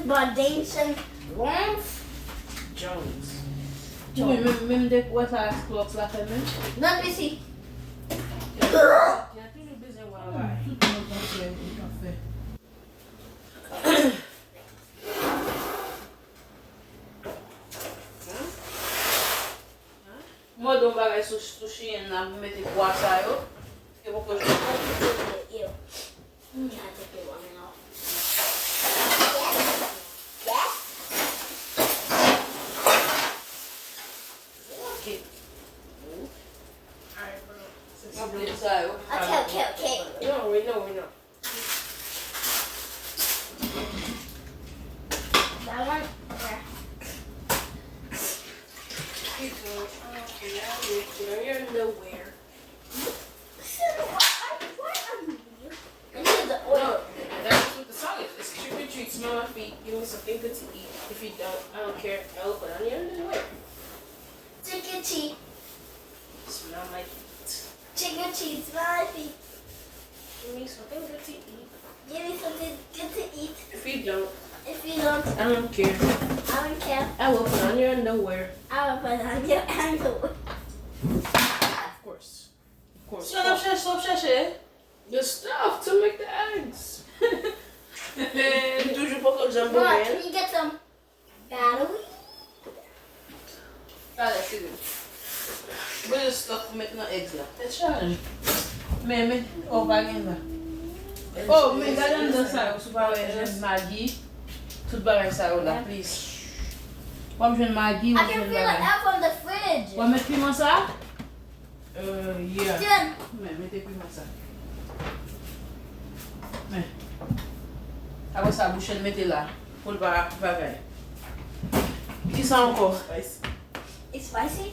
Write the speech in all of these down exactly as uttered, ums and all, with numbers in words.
But Jameson Jones. Jones. Wi, menm, menm de wè sa Clorox la fè menm. Nan pisi. Gen toujou bezwen wè bagay. Tout moun konn fè, li konn fè. Mwen don bagay sou, sou chiyen nan pou mete bwa sa yo. Yo poko jwenn. Yo. Try to take it one and off. Yes. Yes. Okay. Alright, bro. Mwen plen sa yo. Okay, okay, okay. No, we know, we know. That one, yeah. Excuse me, I don't care. I don't care. I don't care. I will put on your underwear. This is the oil. No, that's what the song is. It's trick or treat, smell my feet, give me something good to eat. If you don't, I don't care. I will put on your underwear. Trick or treat. Smell my feet. Trick or treat, smell my feet. Give me something good to eat. Give me something good to eat. If you don't, if you don't, I don't care. I don't care. I will put on your underwear. I will put on your underwear. Of course. Of course. So, n ap chèche, n ap chèche. The stuff to make the eggs. M toujou poko janm. Mom, can you get some? Talè, sezi. Mwen jis stòk pou met nan eggs la. Tèt chaje. Men, men, oh, pa gen la. Oh, men gade anndan sa yo, si w pa wè, jwenn Maggi, tout bagay sa yo la, please. W ap jwenn Maggi, w ap jwenn bagay. W ap met piman sa? Euh, yeah. Men, mete piman sa. Men. Apre sa, bouche l mete la. Pou l pa bagay. Kisa ankò? Spicy. It's spicy?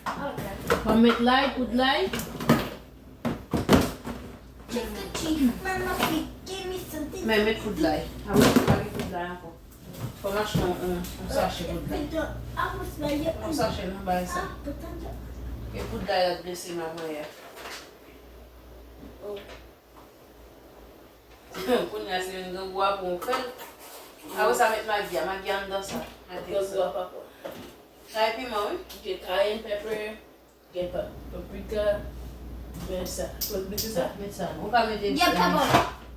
Okay. Mwen met lay, poud lay. Just the cheese. Mama, give me something. Men, met poud lay. Apre sa, pa gen poud lay ankò. Fò m achte yon, yon, yon sachè poud lay. Yon sachè nan bagay sa. E poud lay la blese m avanyè. Kounye a se yon grangou a pou w fè l. Apre sa met Maggi a, Maggi a anndan sa. Grangou a pa pò. Sa e piman, wi. Gen cayenne pepper. Gen pa, paprika, men sa. Ou mete sa? Met sa. Ou ka mete, gen pepper.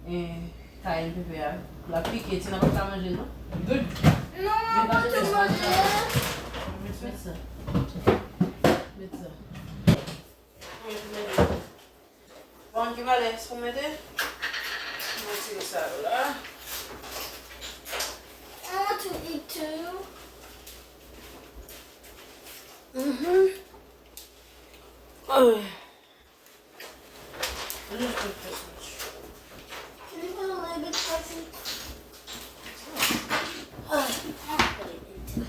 Eh, cayenne pepper a. L ap pike, Tina pa ka manje l non. Good. Non, mwen pa te manje. Met sa. Met sa. Bon, ki valè pou mete? Mwen tire sa yo la. I want to eat too. Mm-hmm. Oh. Can you put a little bit spicy? Oh, I put it into.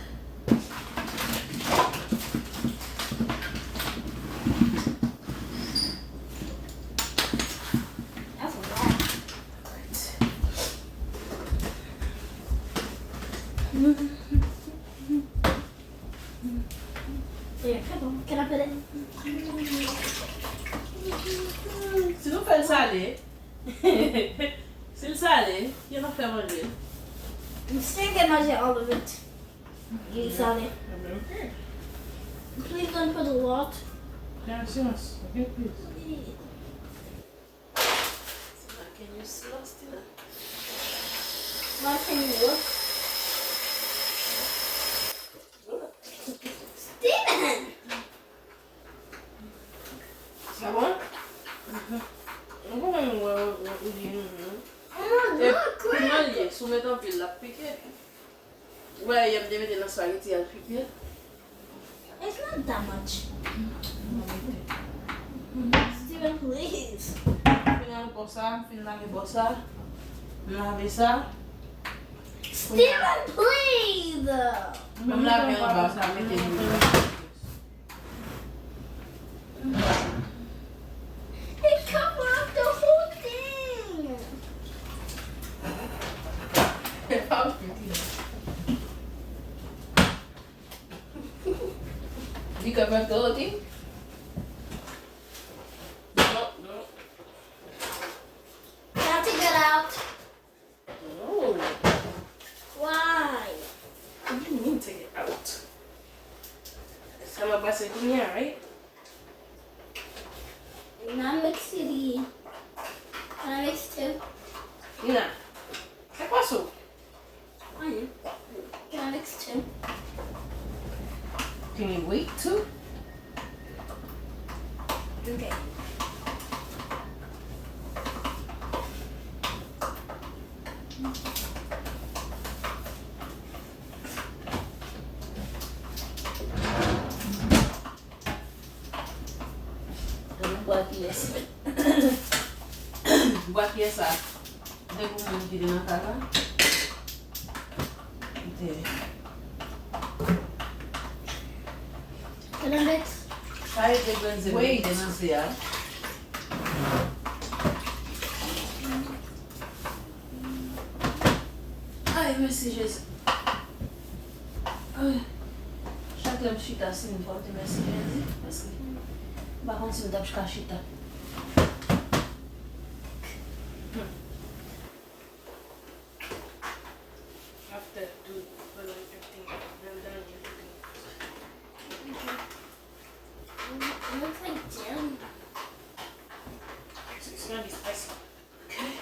That's a lot. Yeah, come on. Can I put it? Si nou fè l sale, si l sale, yo pa fè manje. M still can manje all of it. Li sale. Please don't put a lot. Can you slow, Tina? Why can you look? Steven! Sa bon? Mwen pa konn wè ou byen non. Oh, e look, piman l ye, si w met anpil, l ap pike. Ou wè yè m te mete nan spaghetti a, l pike. It's not that much. Steven, please. M fin lage bò sa, m fin lage bò sa. M lave sa. Steven, please. Ban m lave anba sa, mete dlo. It cover up the whole thing. Di cover up the whole thing? No, no. Got to get out. Oh. Can I mix it? Can I mix two? Ina, é paso? Can I mix two? Can you wait two? Okay. Bwa kiyès? Bwa kiyès sa? De pou moun ki te nan kay la. Ki te. Sa e de grenn zèb ki te nan ze a. Ay, mèsi Jezi. Ay. Chak lè m chita, si m fò di mèsi Jezi, paske m pa konn si m t ap ka chita. After do, but like everything, I'm done with everything. It looks like jelly. It's, it's gonna be spicy. Okay.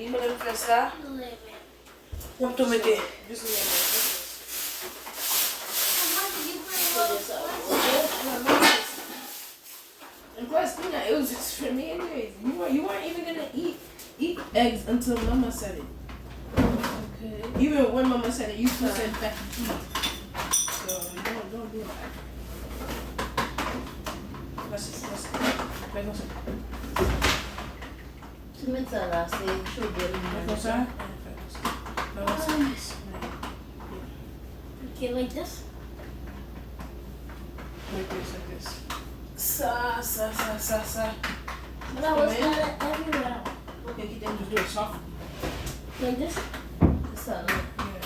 Mwen fè sa. Pou m tou mete. And plus, Ina, it was just for me anyways. You weren't, you weren't even gonna eat eat eggs until Mama said it. Okay. Even when Mama said it, you still said back and eat. So don't don't do that. That's just that's that's not. Sou met sa la, se chodè li. Fè konsa. Fè konsa. Fè konsa. Okay, like this? Like this, like this. Sa, sa, sa, sa, sa. But I was gonna everywhere. Okay, kite m just do it soft. Like this? Sa la. Yeah.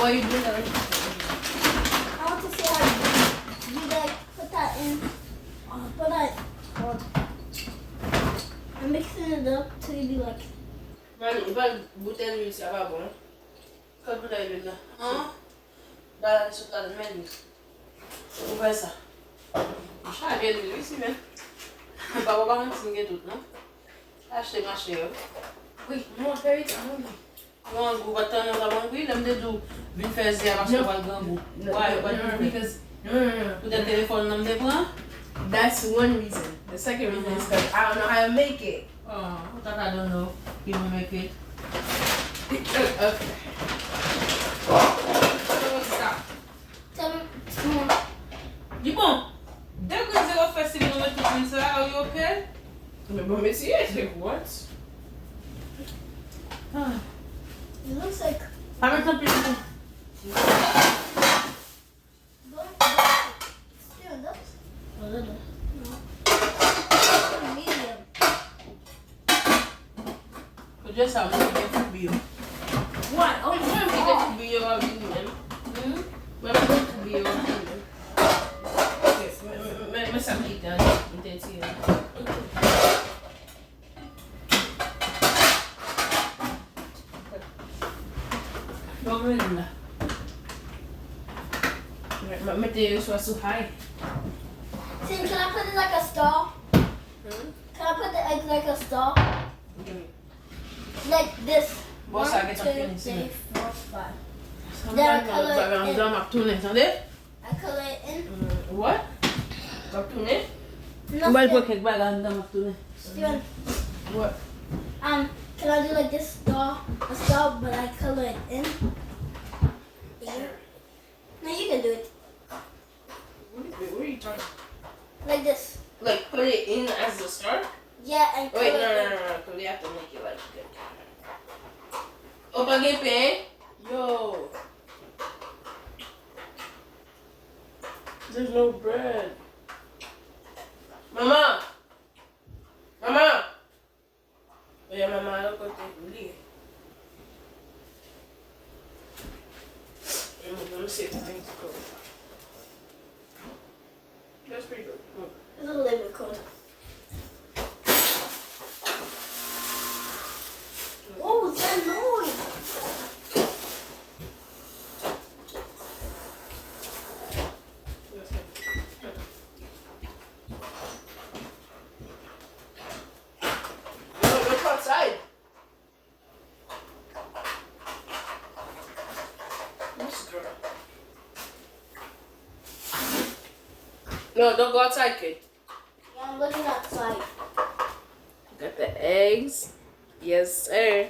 Why you do that? I want to see how you do that. Put that in. Uh, put that. Uh, I'm mixing it up to be like. Man, ou pa boutèy lwil sa pa bon. Kot boutèy lwil la? An? Ba sot la men li. Ou fè sa. Ou chaje lwil wi si men. Ou pa ou pa konn si m gen tout non. Achte mache yo. Wi, nou an fè wi sa nou wi. Grangou, pa t tann ou t ap grangou, lè m te di w vin fè ze a paske w pral grangou. Why, what you mean? Because poutèt telefòn nan m te pran. That's one reason. The second reason is because I don't know how to make it. Oh, ou ta ka don't know ki mwen make it. Okay. Tèlman. Di bon, de grenn zero fè si nou mete grenn sa, are you okay? Men bon, mesye, like what? Ah. It looks like. Pa met anpil. Don't, don't. Still, don't. No, no, no. Medium. Ou di sa, mwen kite foubi yo. What? Oh, you want kite foubi yo a vini menm. Hmm? Mwen kite foubi yo a vini menm. Ok, men, men, men sa m kite an, m te tire. Bon, men la. Mwen, mwen mete yo swa sou high. Sin, can I put it like a star? Hmm? Can I put the egg like a star? Like this. Bon, sa gen tan fini, si. One, two, three, four, five. Then I color it in. Mwen ap tounen, tande? I color it in. Mm, what? Mwen ap tounen. Nothing. Mwen pran kèk bagay anndan, mwen ap tounen. Steven. What? Um, can I do like this star, a star, but I color it in? Yeah. Sure. No, you can do it. What is it? What are you talking about? Like this. Like put it in as a star? Yeah, and wait, no, no, no, no, because we have to make it like good. Oh, pa gen pen? Yo. There's no bread. Mama! Mama! Oye, manman lòt kote pou li. Let me see if the thing's cold. That's pretty good. It's a little bit cold. What was that noise? No, don't go outside, kid. Yeah, I'm looking outside. Got the eggs. Yes, sir.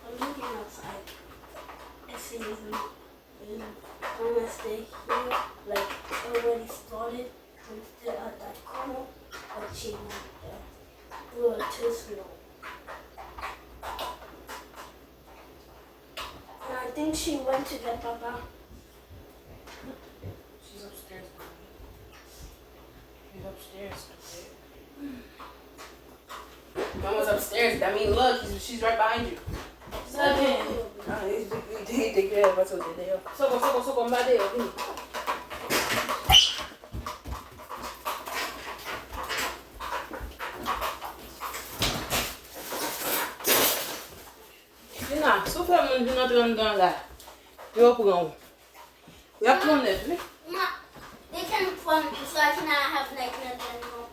I'm looking outside. It seems, um, I'm gonna stay here, like, already started. I'm still at that corner, but she went there. We were too slow. And I think she went to get Papa. She's upstairs, mommy. She's upstairs. Mama's upstairs. That means, look, she's right behind you. Soko. Ah, he, he, he take care of us over there. Soko, soko, soko, m pa deyò, vini. Tina, si w fè moun vin antre anndan la, yo pran w. Y ap pran w nèt, wi. Ma, they can form, so I cannot have nightmares anymore.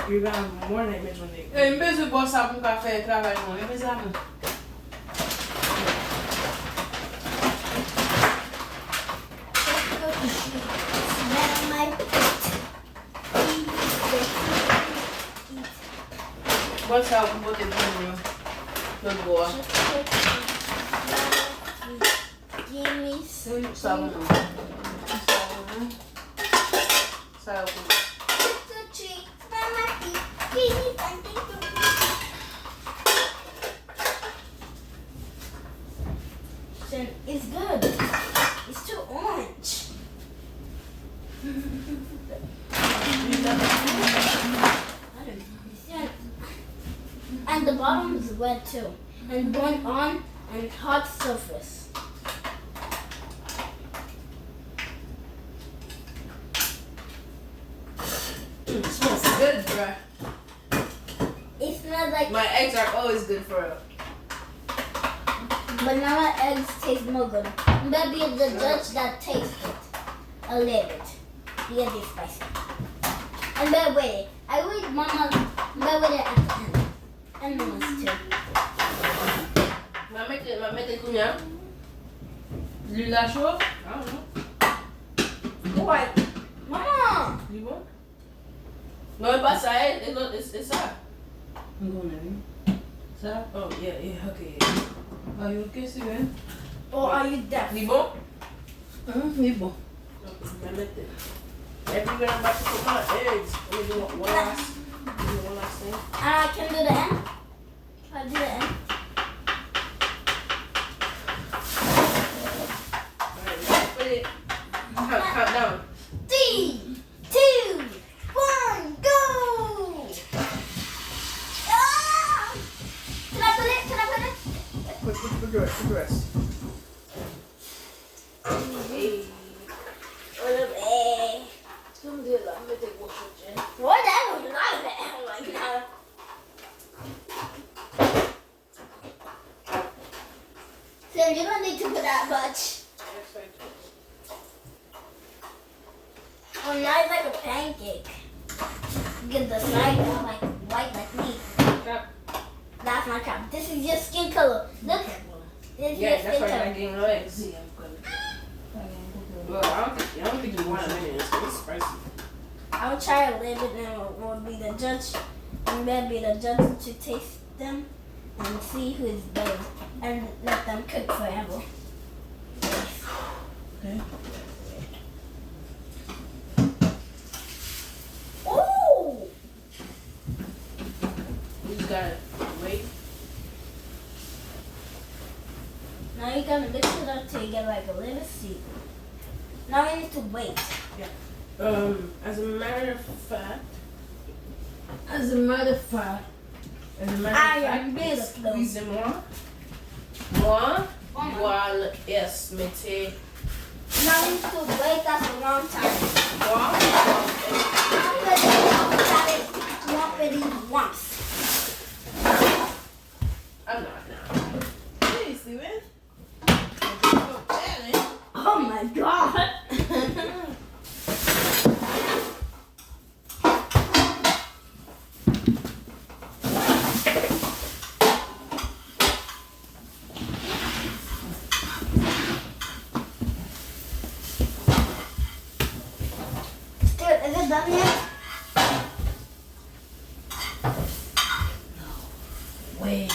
You gonna have more nightmares when they... Ey, m bezwen bò sa pou m ka fè travay mwen, wi, mezanmi. Smell my feet. Bò sa pou pote pou mwen. Lòt bò a. Gimme some. Sa pou mwen. Sa pou mwen. Sa yo pou mwen. Trick or treat, smell my feet. Gimme something to eat. It's good. It's too orange. And the bottom is wet too. And burnt on and hot surface. Mm, smells good, bruh. It smells like... My eggs are always good for real. But now my eggs taste more good. Maybe the judge that tasted a little bit. Yeah, this spicy. And by the way, I read Mama, by the way, at the end. And Mama's too. Mwen mete, mwen mete kounye a. Lwil la cho? I don't know. Why? Mama! Li bon? Non, e pa sa, e, e lòt, e, e sa. M konnen, wi. Sa? Oh, yeah, yeah, okay, yeah. Are you okay, Steven? Or are you deaf? Li bon? Hum, li bon. Okay, mwen mete. Everywhere I'm about to put my eggs. Let me do one last, let me do one last thing. I can do the end. I'll do the end. Alright, let's put it. Count, count down. Three, two, one, go! Ah! Can I put it? Can I put it? Put, put, put the rest, put the rest. Hey. What a bag. What that was a lot of that. Oh my God. So you don't need to put that much. Oh, now it's like a pancake. Because the sides are like white like me. Crab. That's my crab. This is your skin color. Look. This is your skin color. Yeah, that's why you're not getting no eggs. Well, I don't think, I don't think you want it anyway. It's, it's spicy. I'll try a little bit and we'll, we'll be the judge. And we'll be the judge to taste them and see who is better. And let them cook forever. Okay. Ooh! You just gotta wait. Now you gotta mix it up till you get, like, a little seed. Now we need to wait. Yeah. Um, as a matter of fact, as a matter of fact, as a matter of fact, excusez-moi. Mwen, mwen, yes, mete. Now we need to wait, that's a long time. Mwen, mwen, I'm not now. Hey, Steven. Oh my God. Hey.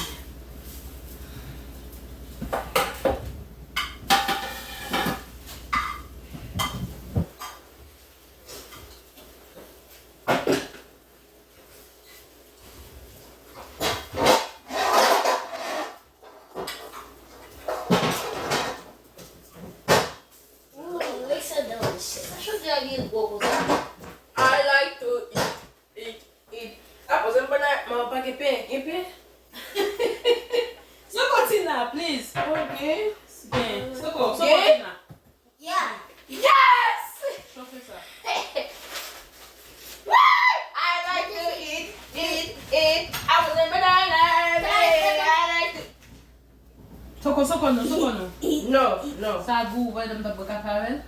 Ooh, looks so delicious. Sa chofye a gen gwo konsa. I like to eat, eat, eat. Apre m pa gen pen, gen pen? Soko Tina, please. Ok. Gen. Soko, Soko Tina. Yeah. Yes! Chofye sa. Woo! I like to eat, eat, eat. I was a banana. Hey, I like to Soko, soko non, soko non. No, no. Sa gou, ou wè, m t ap bwè kafe avè l.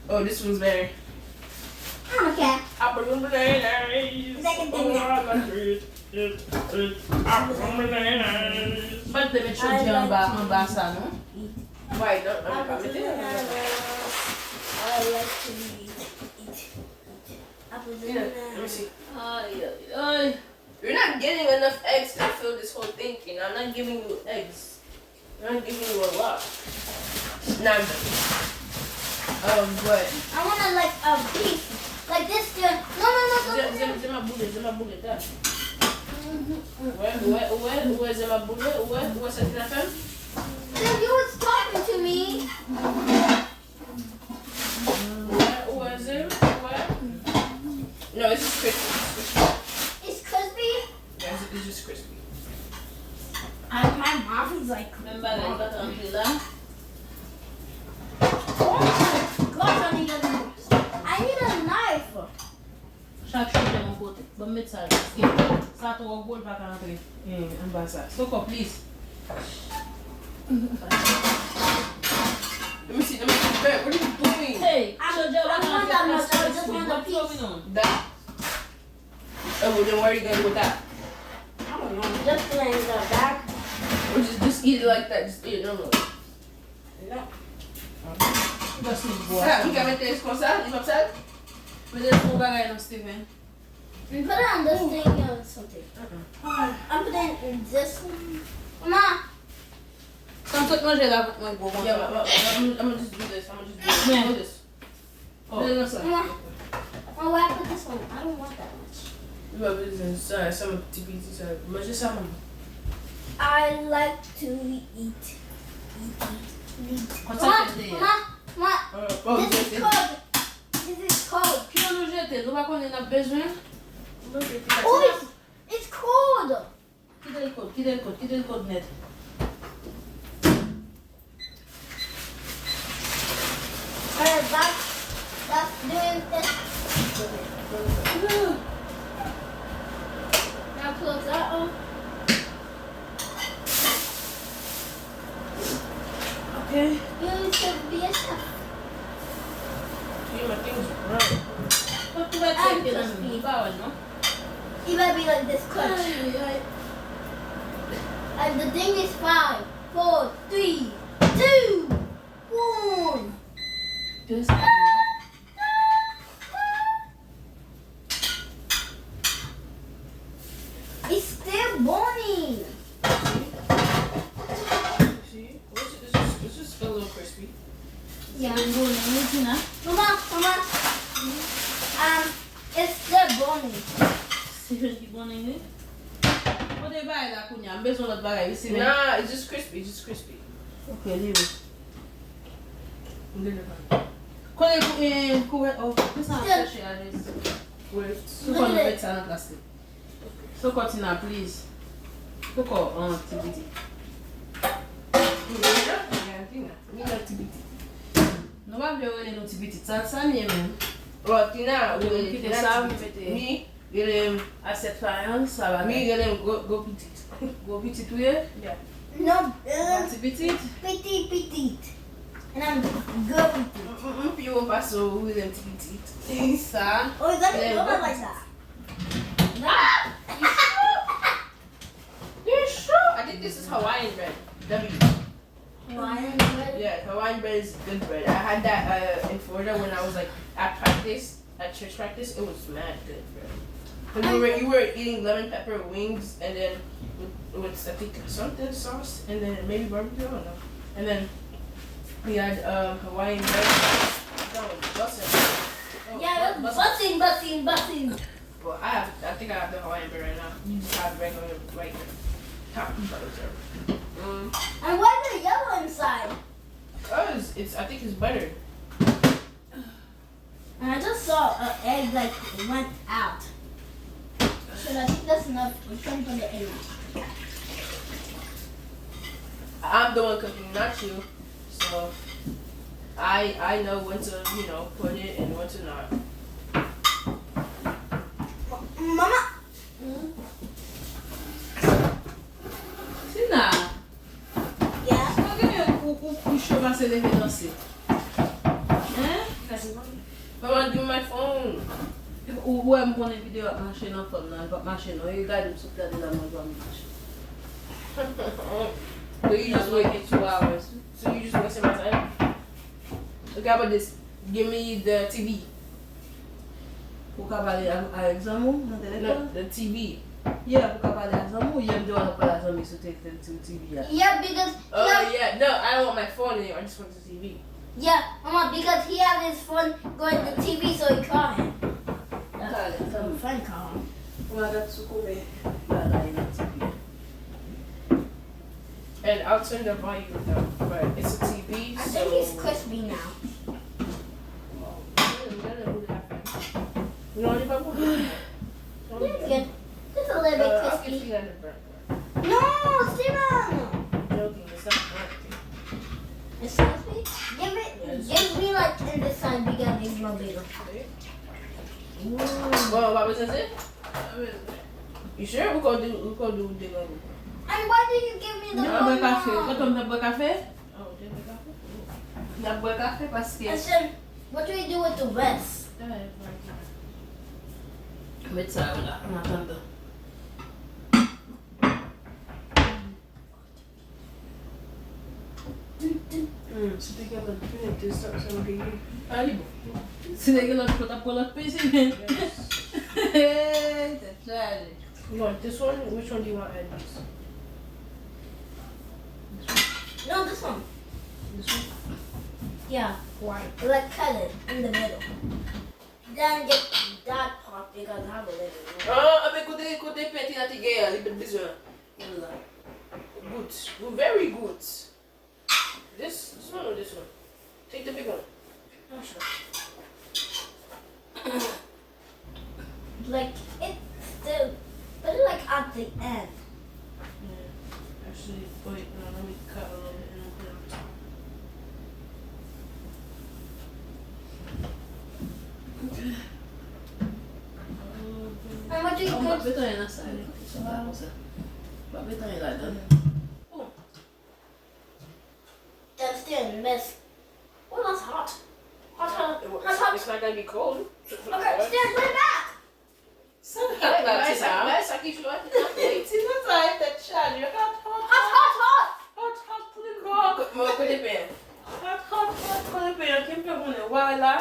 Oh, this one's better. I don't care. Apple and bananas. Like a Oh, dinner. I like to eat, eat, eat. Apple and bananas. M pa t vle met chodiè anba, anba sa, non. Why? Don't, don't Apple and bananas. I like to eat, eat, eat. Apple and bananas. Yeah, let me see. Ay, ay, ay. You're not getting enough eggs to fill this whole thing in. I'm not giving you eggs. I'm not giving you a lot. Not really. Um, but I wanna, like, a piece. Like this, the, no, no, no, no, no. Zè m ap boule, zè m ap boule, ta. Ou wè, ou wè, ou wè, ou wè zè m ap boule, ou wè, ou wè sa ki nan fè m? Then you was talking to me. Ou wè, ou wè zè m, ou wè? No, it's just crispy. It's crispy? It's crispy? Yeah, it's, it's just crispy. I, my mouth is like, menm bagay, li pa t antre la. Oh my gosh, I need a knife. I need a knife. Chak chofye yon kote. Ban m met sa la. Paske sa twò gwo, l pa ka antre, eh, anba sa. Soko, please. Let me see, let me see. Babe, what are you doing? Hey, I, chodiè a pa ka antre. I want that much. I just want a piece. What is going on? That? Oh, well, then where are you gonna go with that? I don't know. Just put it in the bag. Or just, just eat it like that. Just eat it normally. Sa, m ka mete l konsa, li p ap sal? Mete l sou bagay non, Steven. M put it on this thing or something. I'm putting in this one. Mama. Sa m sot manje la, mwen gwo konsa. Yeah, but, but, but I'm, I'm gonna just do this. I'm gonna just do this. Hold this. Oh. Mama, why I put this one? I don't want that much. Li pa bezwen sa, sa m ti piti sa. Manje sa, manman. I like to eat, eat, eat. Konsa mama, mama, this is cold. This is cold. Ki jan nou jete? Nou pa konnen n ap bezwen. Oh, it's, it's cold. Kite l kòd, kite l kòd, kite l kòd nèt. Alright, that's, that's doing this. Now close that one. Okay. You should be a chef. See, my thing's brown. Put that I'm thick in crispy. It might be like this clutch. Ay, ay. And the thing is five, four, three, two, one. Just It's still burning. See? Well, it's, it's just, it's just a little crispy. Yeah. It's been burning, Regina. Mama, mama. Um, it's still burning. Still burning, eh? Kote bagay la kounye a? M bezwen lòt bagay isi, men. Nah, it's just crispy, it's just crispy. Ok, li bon. M gen de bagay. Kote kou-, eh, kouvè-, oh, ki sa m ap chèche a, Jezi? Sou kò nou met sa nan plastik. Sou kò Tina, please. Sou kò, ah, ti piti. Tina, Tina, Tina, ti piti. Nou pa vle yo rele nou ti pitit. Sa, sa n ye menm? Oh, Tina, nou kite sa, nou mete. Rele m asyèt fayan, sa bagay. Mi rele m gwo, gwo pitit. Gwo pitit ou ye? Yeah. No, uh, ti pitit? Piti pitit. And I'm gwo pitit. M, m, m pi wo pase w, ou rele m ti pitit. Sa. Oh, is that a normal like that? Ah! You sure? You sure? I think this is Hawaiian bread. W. Hawaiian bread? Yeah, Hawaiian bread is good bread. I had that, uh, in Florida when I was, like, at practice, at church practice. It was mad good, bro. And you were you were eating lemon pepper wings and then with, with I think something sauce and then maybe barbecue, I don't know. And then we had um, Hawaiian bread. That was bussin'. That was Yeah, bu- bussin', bussin', bussin'. Well, I have I think I have the Hawaiian bread right now. You just have regular like top butter. And why is it yellow inside? Cause it's I think it's butter. And I just saw an egg like went out. So I think that's enough. We're trying to put it in. I'm the one cooking, not you. So I I know when to you know put it and when to not. Mama. Tina, Yeah. pa genyen ou ou ou cho pase leve danse. Hein? Mama, give me my phone. Ou ou wè m konnen videyo ap mache nan fòn nan, li p ap mache non. E gade m sot gade la mwen pa m mache. But you just wait. Two hours. So you just wasting my time. Okay, how about this? Give me the T V. Ou ka pale a- avèk zanmi w nan No, telefòn? the T V. Yeah, ou ka pale a zanmi w. Yè m te wè w pale a zanmi sou te- te- sou T V a. Yeah, because Oh yeah, yeah, no, I don't want my phone anymore. I just want the T V. yeah, Mama, because he have his phone going to the T V, so he call him. Pale a zanmi. Friend call him. Ou ka gad sou koumen bagay nan T V a. And I'll turn the volume down, but it's a T V, I so. Think he's crispy now. Non, li pa bon. It's good. It's a little bit Uh, I'll crispy. give you another burnt one. No, Steven! Joking, it's not burnt. It's crispy? Give it, give me like in this side because it's more bigger. Bon, w pa bezwen se? You sure? Ou ko di, ou ko di ou de granmoun. And why did you give me the Nou ap bwè one kafe. now? Tonton, nou ap bwè kafe? Oh, de granmoun. N ap bwè kafe paske I said, what do we do with the rest? Go ahead, Frankie. Met sa yo la, an atandan. Hmm, si te gen lòt pen, te sa, sa m genyen. Ah, li bon. Si te gen lòt pen, t ap pran lòt pen, si men. Hey, tèt chaje. You want this one? Which one do you want, Agnes? No, this one. This one? Yeah, like cut it in the middle. Then get that part because I have a little. Ah, anben kote, kote pen Tina te genyen an, li bezwen. Yon la. Good. Good. Very good. This, this one or this one? Take the big one. I'm sure. Like it still, but it like at the end. Yeah. Actually, wait, no, let me cut a little bit and then put it on top. Okay. And what do you Mwen pa put? met anyen nan sa, li konn sa la konsa. Mwen pa met anyen ladan. That's still mess. Oh, that's hot. Hot, hot, It- hot, hot. It's not gonna be cold. Okay, Stan, put it back. Sa gad la, Tina. Sa ki cho a. Tina sa e tèt chaje. Hot, hot, Hot, hot, hot. hot, hot pou li kòk. Mwen kote pen. Hot, hot, hot, kote pen an, ki m fè konnen. Ou pa wè la?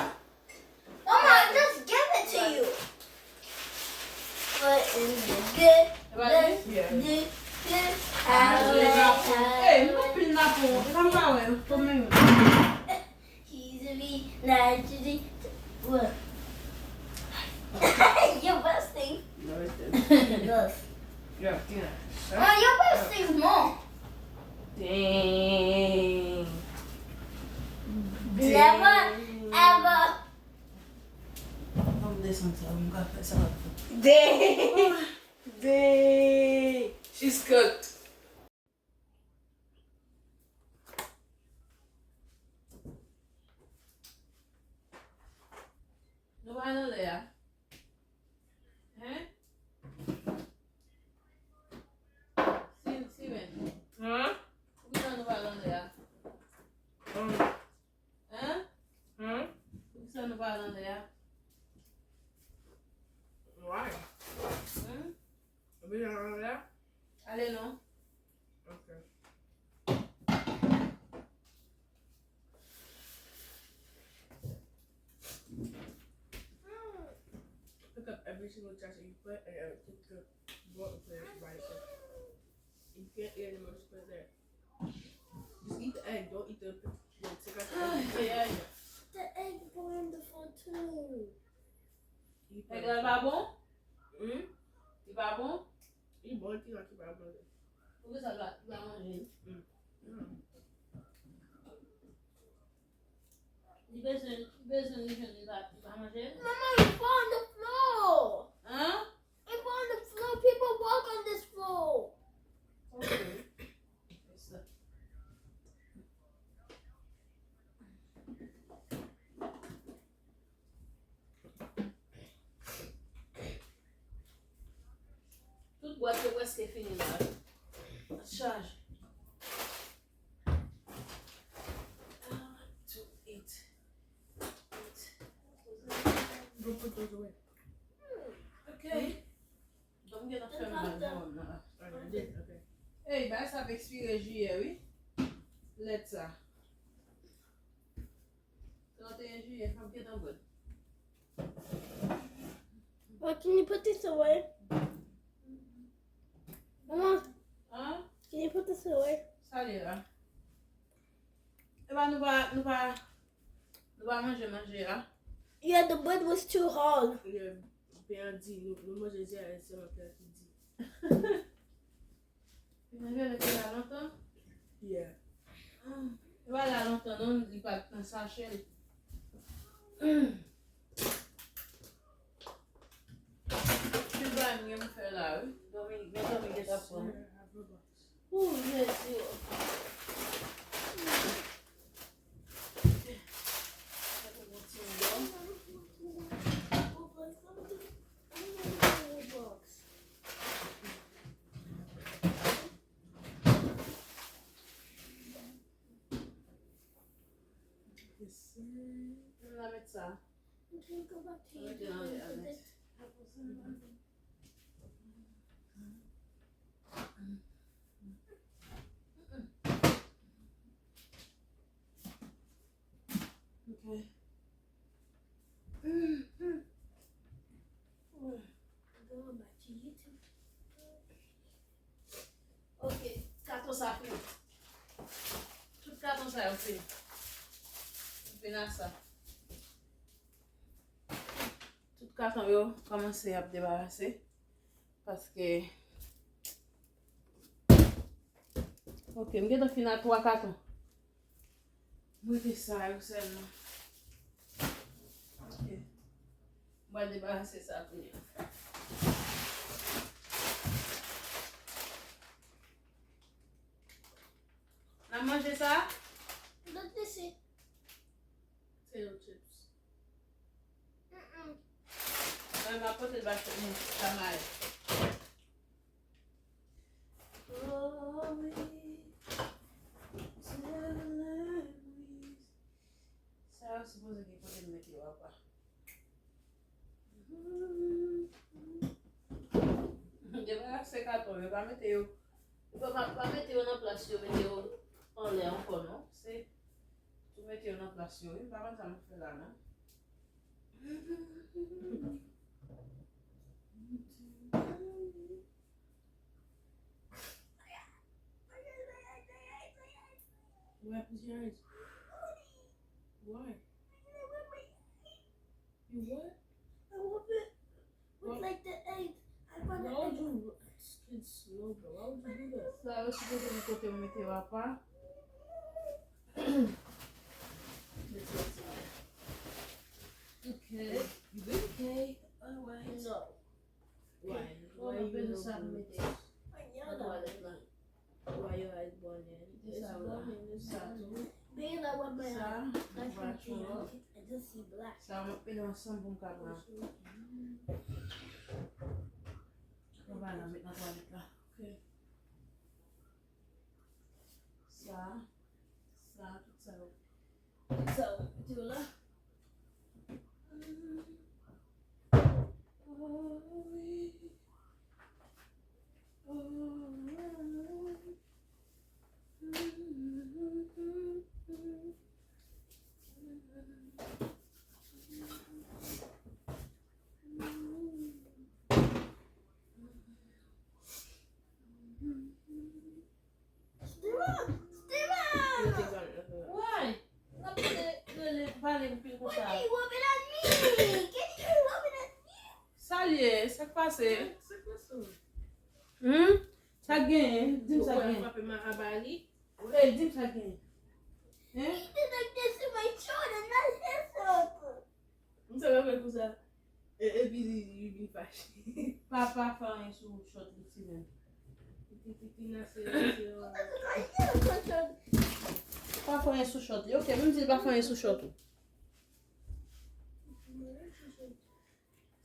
Mama, I just give it to you. Put in the good, Right? good, good, good. Hey, nou pil napon. E pa m pa wè. Konbyen yo? Easily, naturally. What? Your best thing. No, it's this. Yes. Yeah, Tina. Oh, your best thing more. Dang. Never, ever. Ban m desann sa, m ka fè sa. Dang. Dang. She's cooked. Nou pa nan lè a. Hein? Si, si, men. Hein? Poukisa nou pa nan lè a? Hein? Hein? Poukisa nou pa nan lè a? Why? Hein? Ou bezwen nan lè a? Ale non. Ok. Pick up every Go trash and you put, uh, take the board and put it right there. You can't eat any more. Just put it there. Just eat the egg. Don't eat the, the, take out the egg. Yeah, yeah. The egg go on the floor too. Eat the egg. Egg la pa bon? Hmm? Li pa bon? Li bon, ti nan ki pa bon. Poukisa l pa, l pa manje? Hmm. Hmm. Li bezwen, li bezwen li jwenn li pa, li pa manje. Mama, you fall on the floor. Hein? You fall on the floor. People walk on this floor. Okay. Fè sa. Tout bwat yo prèske fini la. Chaj. Ah, two, eight. Eight. Go put those away. Ok. Donk, m gentan fèmen nan. Alright, ok. Ey, bagay sa ap ekspire jiyè, wi. Lèt sa. Trannteyen jiyè, m ap gentan bwè l. But can you put this away? Mama, hein? Can you put this away? Sa li la. Epa nou pa, nou pa, nou pa manje manje a. Yeah, the bread was too hard. Yeah, pen an di, nou, nou manje jiyè, sèlman pen an ki di. Mwen gen lè te la lontan? Yeah. Ah, li pa la lontan non, li pa t nan sachè l. Tout bagay m gen pou fè la, wi. Dòmi, men dòmi gentan pran. Ooh, Jezi. Ann la met sa. Mete nan lè a, met. Ok. Ok, katon sa fini. Tout katon sa yo fini. Fini ak sa. Tout katon yo kòmanse ap debarase. Paske, ok, m gentan fin ak twa katon. M rete sa yo sèlman. Ok. M pral debarase sa kounye a. N ap manje sa? Let me see. Potato chips. Mm-mm. Mwen pa pote l ba chèf mwen, sa mal. Oh, wi. Sa yo sipoze gen kote m mete yo apa. Debarase katon yo, pa mete yo. Pa, pa, pa mete yo nan plas yo mete yo anlè ankò, non. Se tou mete yo nan plas yo, wi. M pa konn sa m ap fè la, non. What happened to your eyes? Why? You what? I want it with, like, the egg. I want the egg. Why would you, it's, it's slow, bro. Why would you do that? Sa yo sipoze gen kote yo mete yo apa. Okay. You good? Okay. Alright. No. Why? Why you open this up and make it? Manada. Why your eyes burning? It's burning, it's burning. Being that what my eyes, I can't see anything. I just see black. Sa, m ap mete ansanm pou m ka pran. Mwen pa nan met nan twalèt la. Ok. Sa, sa, tout sa yo. Tout sa yo mete yo la. Oh, wi. Oh, wi. Steven! Why? N ap rele, rele, pale anpil konsa. What are you open at me? Can you open at me? Sa l ye? Sa k pase? Hmm? Sa k genyen? Di m sa k genyen. Hey, di m sa k genyen. Hein? He did like this to my shoulder, not his shoulder. M te wè konsa. E, epi li, li, li fache. Pa, pa fè anyen sou short li, Steven. Ti, ti, ti, ti, nan se, se, Pa fè anyen sou short li. Ok, menm di l pa fè anyen sou short ou.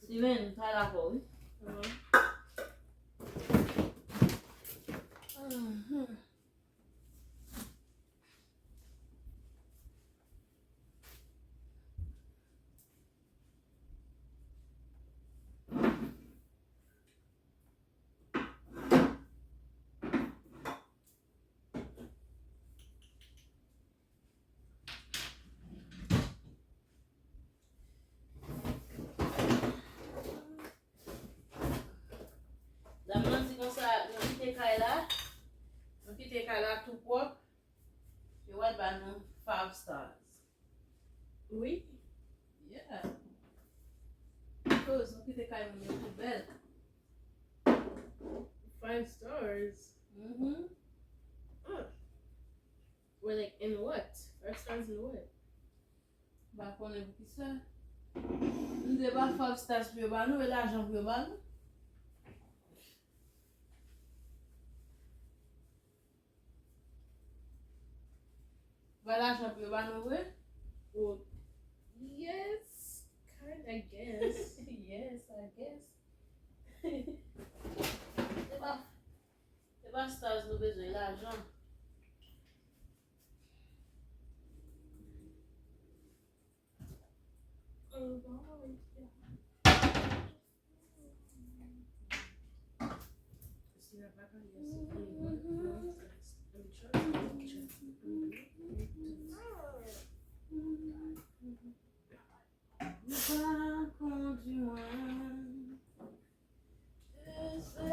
Steven, m pral avè w, wi. Mhm. Dam nan di konsa, nou kite kay la, nou kite kay la tou pwòp, yo pral ba nou five stars. Wi. Yeah. Because nou kite kay moun yo tou bèl. Five stars? Mhm. Ah. We're like, in what? Five stars in what? M pa konnen poukisa. M te ba five stars pou yo ba nou, e lajan pou yo ba nou. Ba lajan pou yo ba nou vre? Well, yes, kind, I guess. Yes, I guess. Se pa, se pa stars nou bezwen, lajan. Ou pa kondwi mwen. Ese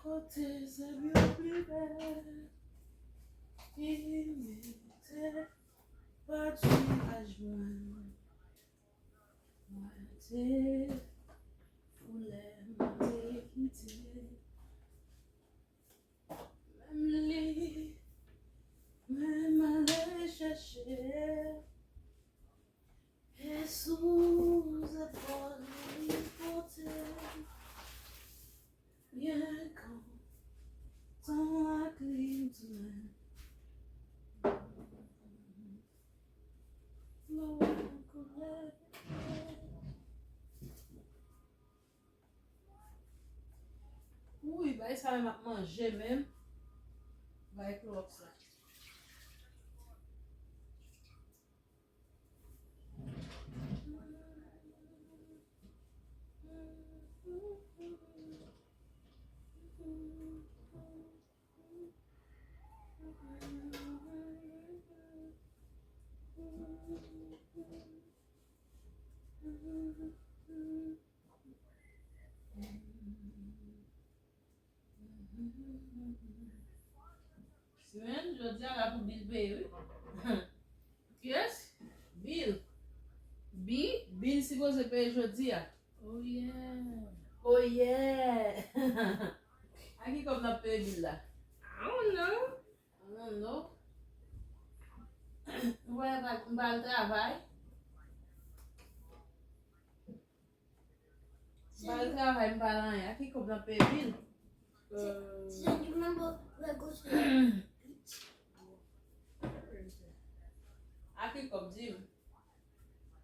kote zèb yo pli bèl. Ki mete pati laj mwen. Mwen te fou lè mwen te kite. Menm li, menm ale chèche. E sou zepòl li pote. Byen kontan ak li m tounen. Lò koulè. Wi, bay sa menm ap manje menm. Bay klowòks la. Steven, jodi a la pou bil peye, wi. Kiyès? Bil. Bi? Bil sipoze peye jodi a. Oh yeah. Oh yeah. A ki kòb n ap peye bil la? I don't know. I don't know. M pa, m pa al travay. M pa al travay, m pa al anyen. A ki kòb n ap peye bil? Euh, Ti Jan, you remember we go to the beach? A ki kòb, di m?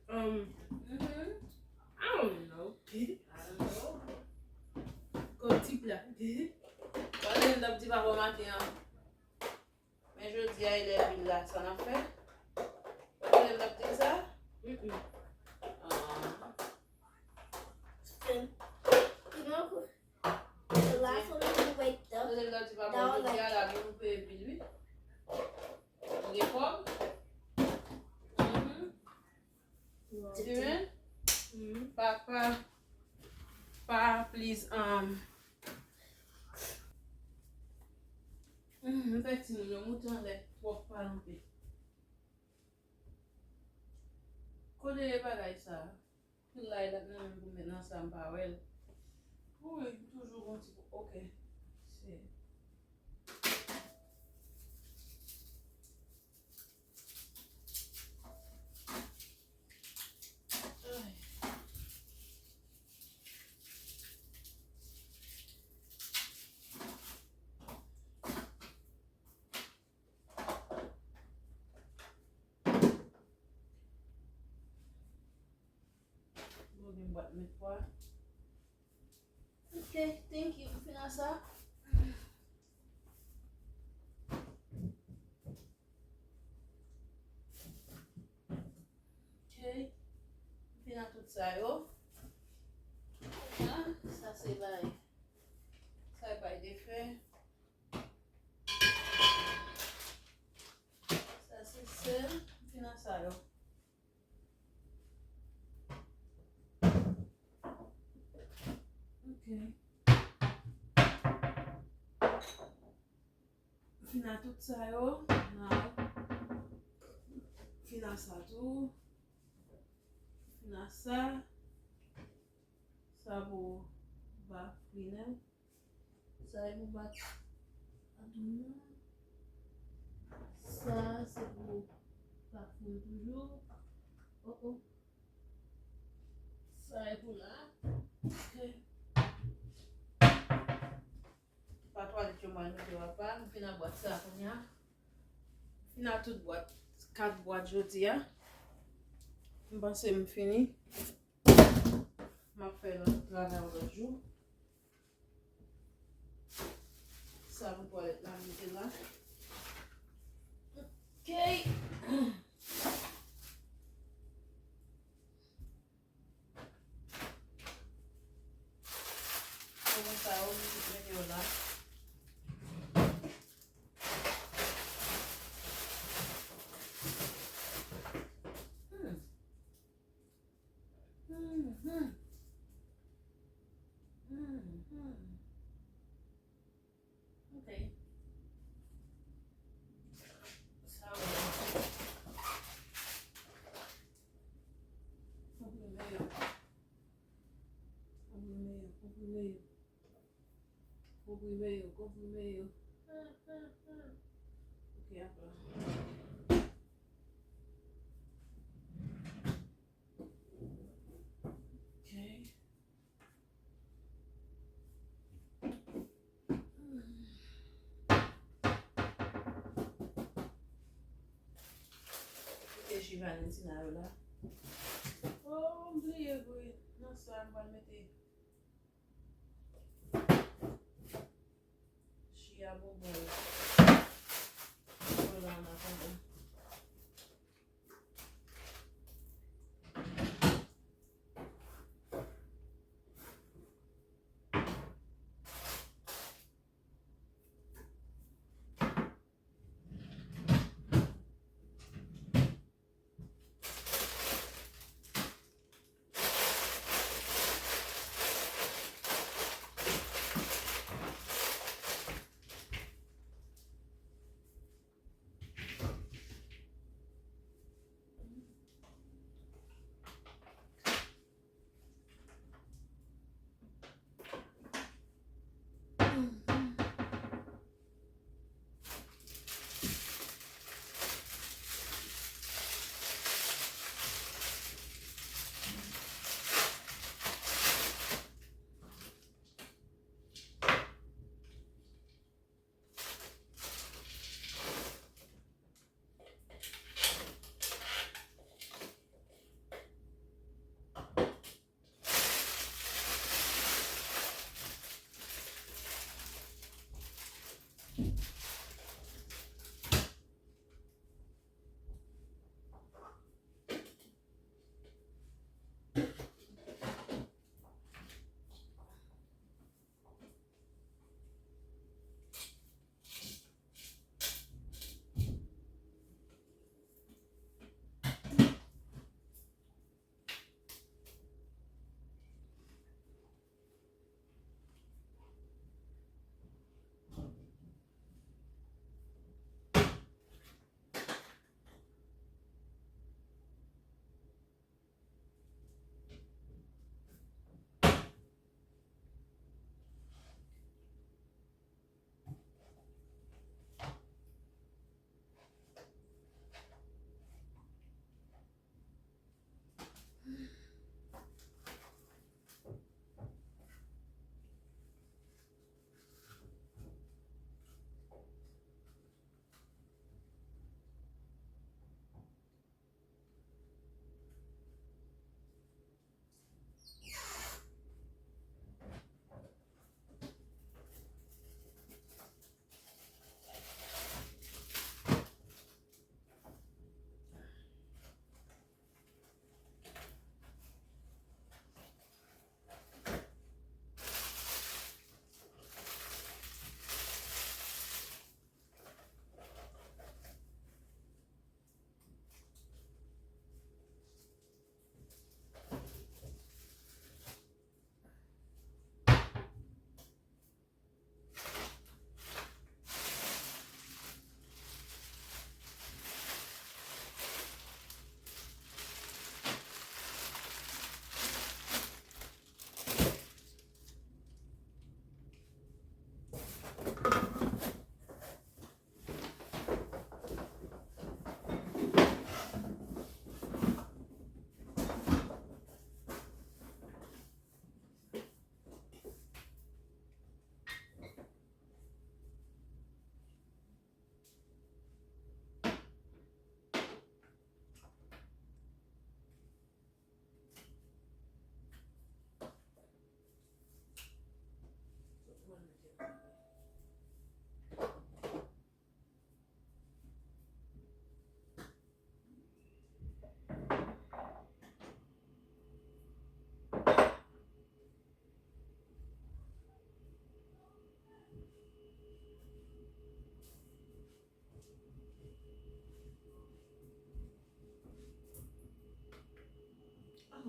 Um, mhm. I don't know. I don't know. Kòb tip la. Wale m t ap di papa maten an. Men jodi a, e lè bil la, sa n ap fè? Ou konnen m t ap di l sa? Mm-mm. Ah. Sèm. Konnen m t ap di papa jodi a la pou nou peye bil, wi. Nou gen kòb? Mhm. Steven? Mhm. Papa, pa, please, um, mhm, m t Fè timoun yo moute anlè twòp pa lonpe. Kote bagay sa? Pil la e dat nan menm pou met nan sa m pa wè l. Wi, toujou gon ti kou. Ok. Se. Ay. Bon, gen bwat met pwa. Ok, thank you. M fin a sa. Ok. M fin a tout sa yo. Ah, sa se bay. Sa e bay defen. Sa se sèl. M fin a sa yo. Ok. Fin a tout sa yo. Now. Fin a sa tou. Fin a sa. Sa pou bafounen. Sa e pou bat adoum nan. Sa se pou bafounen toujou. Oh, oh. Sa e pou la. Ok. Pa twalèt yo m al mete yo apa. M fin a bwat sa kounye a. Fin a tout bwat. Kat bwat jodi a. M panse m fini. M ap fè lòt travay yon lòt jou. Sa pou twalèt la, mete la. Ok. Kòman sa yo, mete yo la. Hmm. Mhm. Mhm. Ok. Sa yo. Konprime yo. Konprime yo, konprime yo. Konprime yo, konprime yo. Ok, apa. Ok. Mete ji Valentina yo la. Oh, m bliye vre. Nan sa, m pral mete Chia pou bwè. Bwè la an atandan.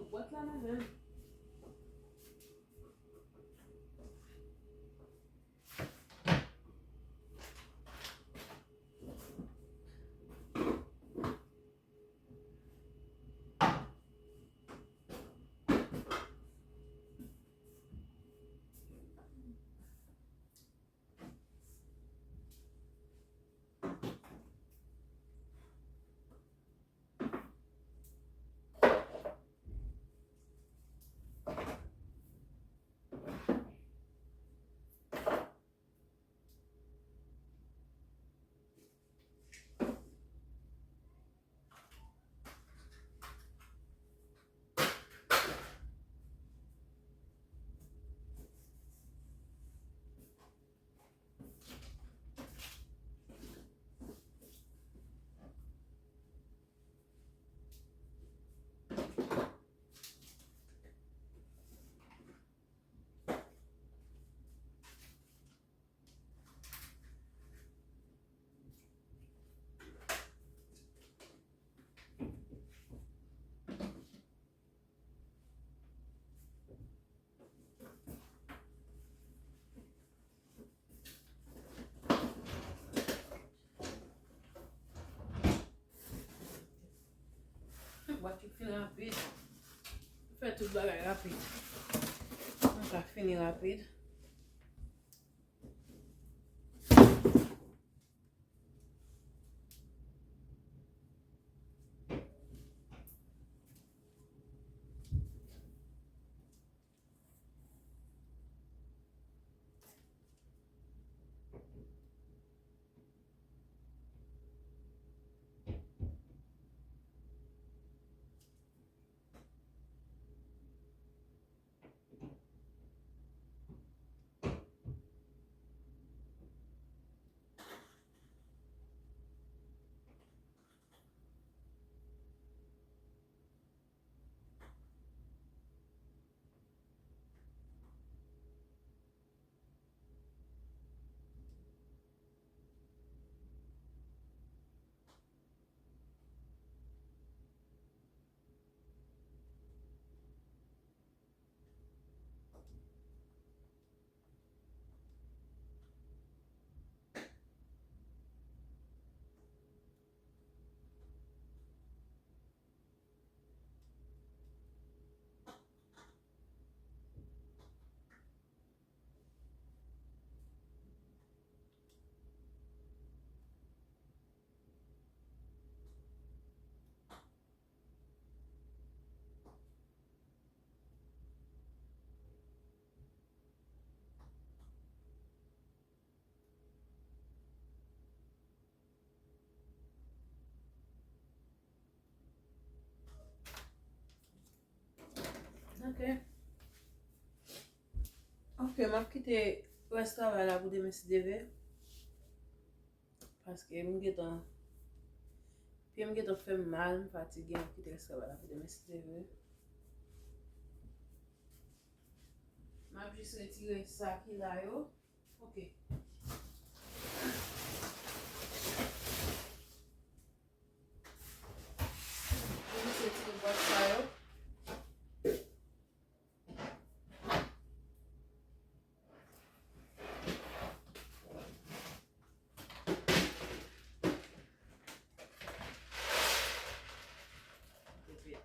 Bwat la ladan. Bwat yo fin rapid. Fè tout bagay rapid. Nou ka fini rapid. Ok. Ok, m ap kite rès travay la pou demen si Dye vle. Paske m gentan, pye m gentan fè m mal, m fatige, m ap kite rès travay la pou demen si Dye vle. M ap jis retire sa ki la yo. Ok. Pou misye tire bwat sa yo. Repete.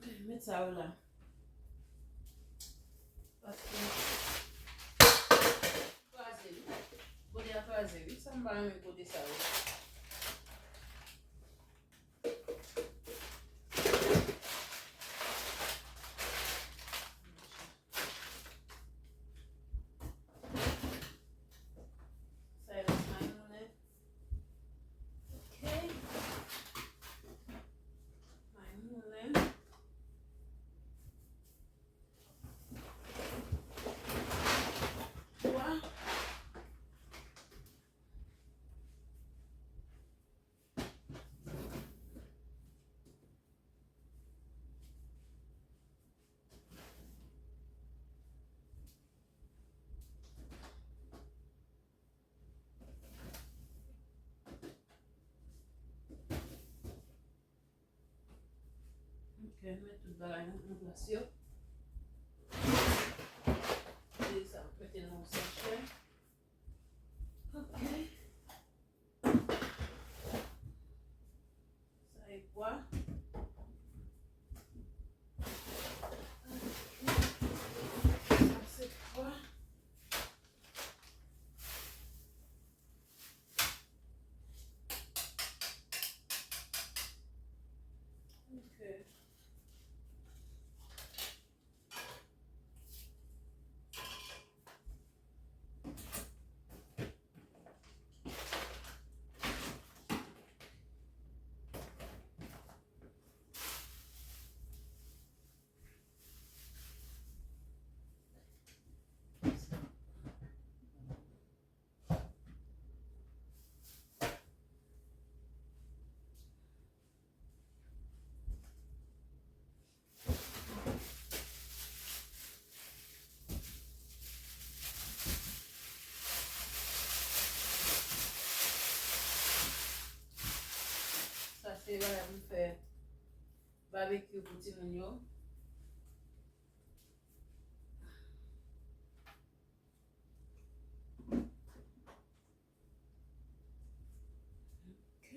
Ok, met sa yo la. Paske kraze wi. Gode a kraze wi. Sa m pa renmen gode sa yo. Sa Mwen met tout bagay nan plas yo. Epi sa, mete nan yon sachè. Ok. Sa e pwa. Ok. Sa se pwa. Ok. Sa se bagay pou fè babekyou pou timoun yo. Ok.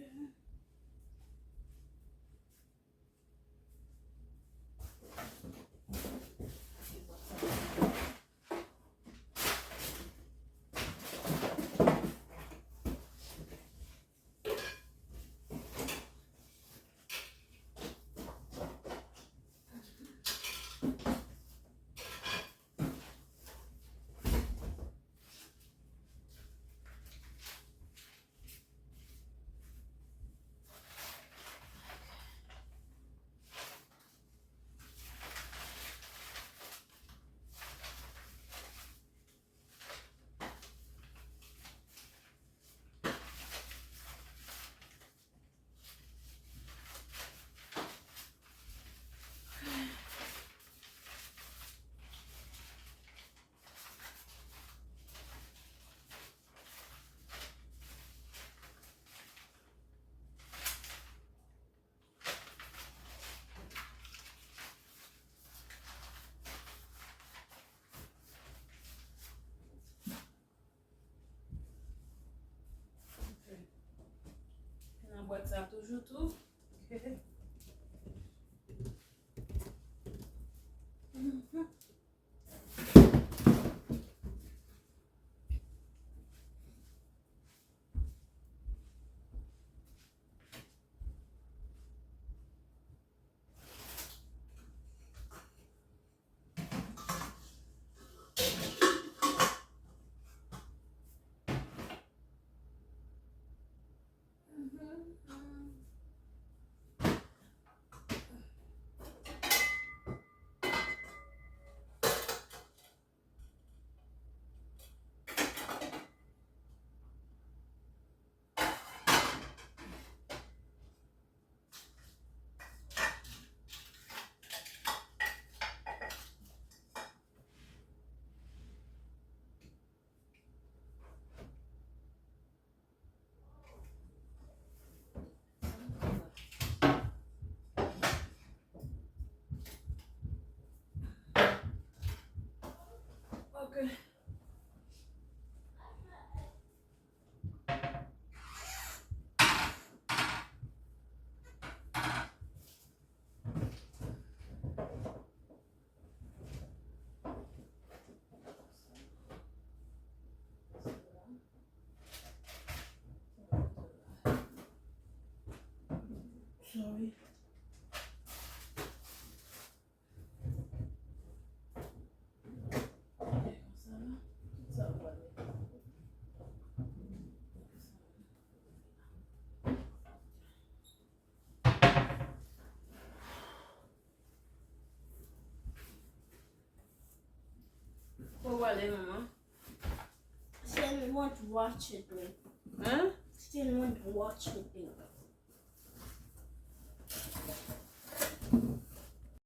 Ok. Nan bwat sa toujou tou. Ok. Ok. Sorry. Kote w ale, manman? She didn't want to watch it, man. Hein? She didn't want to watch the thing.